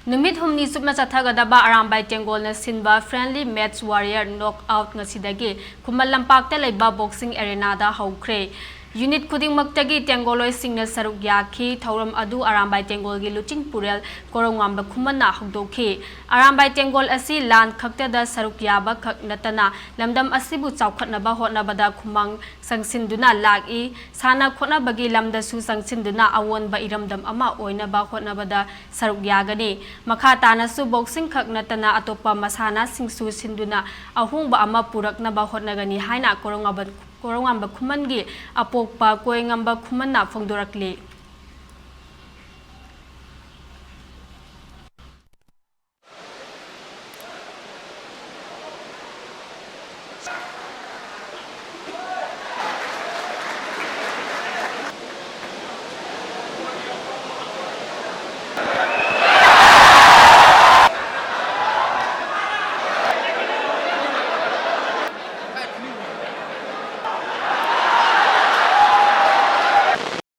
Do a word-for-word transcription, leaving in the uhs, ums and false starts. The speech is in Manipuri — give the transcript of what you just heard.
ꯅꯨꯃꯤꯠ ꯍꯨꯝꯅꯤ ꯆꯨꯞꯅ ꯆꯠꯊꯒꯗꯕ ꯑꯔꯥꯝꯕꯥꯏ ꯇꯦꯡꯒꯣꯜꯅ ꯁꯤꯟꯕ Friendly Match Warrior Knockout ꯉꯁꯤꯗꯒꯤ ꯈꯨꯃꯟ ꯂꯝꯄꯥꯛꯇ ꯂꯩꯕ Boxing Arenaꯗ ꯍꯧꯈ꯭ꯔꯦ꯫ Unit ꯈꯨꯗꯤꯡꯃꯛꯇꯒꯤ ꯇꯦꯡꯒꯣꯜꯂꯣꯏꯁꯤꯡꯅ ꯁꯔꯨꯛ ꯌꯥꯈꯤ꯫ ꯊꯧꯔꯝ ꯑꯗꯨ ꯑꯔꯥꯝꯕꯥꯏ ꯇꯦꯡꯒꯣꯜꯒꯤ ꯂꯨꯆꯤꯡ ꯄꯨꯔꯦꯜ ꯀꯣꯔꯧꯉꯥꯝꯕ ꯈꯨꯃꯟꯅ ꯍꯧꯗꯣꯛꯈꯤ꯫ ꯑꯔꯥꯝꯕꯥꯏ ꯇꯦꯡꯒꯣꯜ ꯑꯁꯤ ꯂꯥꯟ ꯈꯛꯇꯗ ꯁꯔꯨꯛ ꯌꯥꯕ ꯈꯛ ꯅꯠꯇꯅ ꯂꯝꯗꯝ ꯑꯁꯤꯕꯨ ꯆꯥꯎꯈꯠꯅꯕ ꯍꯣꯠꯅꯕꯗ ꯈꯨꯃꯥꯡ ꯆꯪꯁꯤꯟꯗꯨꯅ ꯂꯥꯛꯏ꯫ ꯁꯥꯟꯅ ꯈꯣꯠꯅꯕꯒꯤ ꯂꯝꯗꯁꯨ ꯆꯪꯁꯤꯟꯗꯨꯅ ꯑꯑꯣꯟꯕ ꯏꯔꯝꯗꯝ ꯑꯃ ꯑꯣꯏꯅꯕ ꯍꯣꯠꯅꯕꯗ ꯁꯔꯨꯛ ꯌꯥꯒꯅꯤ꯫ ꯃꯈꯥ ꯇꯥꯅꯁꯨ boxing ꯈꯛ ꯅꯠꯇꯅ ꯑꯇꯣꯞꯄ ꯃꯁꯥꯟꯅꯁꯤꯡꯁꯨ ꯁꯤꯟꯗꯨꯅ ꯑꯍꯣꯡꯕ ꯑꯃ ꯄꯨꯔꯛꯅꯕ ꯍꯣꯠꯅꯒꯅꯤ ꯍꯥꯏꯅ ꯀꯣꯔꯧꯉꯥꯝꯕ, ꯀꯣꯔꯧꯉꯥꯝꯕ ꯈꯨꯃꯟꯒꯤ ꯑꯄꯣꯛꯄ ꯀꯣꯏꯉꯝꯕ ꯈꯨꯃꯟꯅ ꯐꯣꯡꯗꯣꯔꯛꯂꯤ꯫